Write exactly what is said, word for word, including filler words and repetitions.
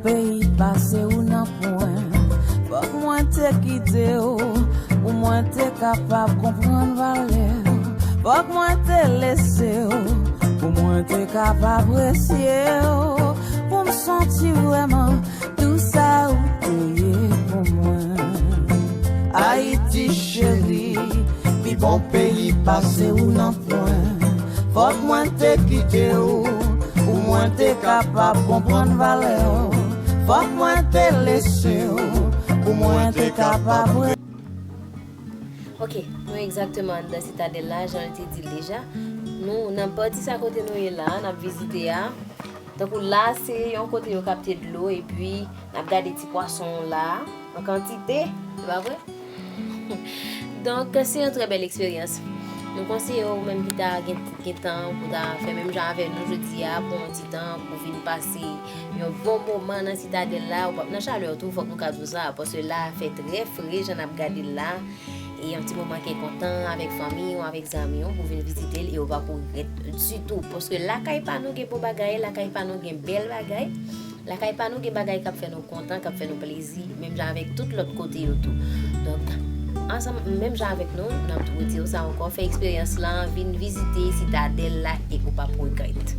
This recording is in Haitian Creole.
Peyi pase ou nan pwen. Fòk mwen te kite w pou mwen te kapab konprann valè w. Fòk mwen te lese w pou mwen te kapab apresye w, pou m santi vrèman tou sa ou te ye pou mwen. Ayiti cheri, pi bon peyi pase ou nan pwen. Fòk mwen te kite w pou mwen te kapab konprann valè w. Fòk mwen te lese w pou mwen te kapab. Ok, nou egzakteman anndan Sitadèl la, jan l te di l deja. Nou nan pati sa kote nou ye la, n ap vizite a. Tankou la, se yon kote yo kapte dlo, epi n ap gade ti pwason la, an kantite, se pa vre? Donk, se yon trè bèl eksperyans. Nou konseye w, ou menm ki ta gen, gen tan pou ta fè menm jan avè nou jodi a, pou yon ti tan, pou vin pase yon bon moman nan Sitadèl la. Ou p ap nan chalè tou, fòk nou ka di w sa, paske la fè trè fre, jan n ap gade l la. E yon ti moman ke kontan avèk fanmi w, avèk zanmi w, pou vin vizite l, e ou p ap regrèt ditou. Paske lakay pa nou gen bon bagay, lakay pa nou gen bèl bagay. Lakay pa nou gen bagay k ap fè nou kontan, k ap fè nou plezi, menm jan avèk tout lòt kote yo tou. Donk, ansanm, menm jan avèk nou, n ap tou di w sa ankò, fè eksperyans lan, vin vizite Sitadèl la e ou p ap regrèt.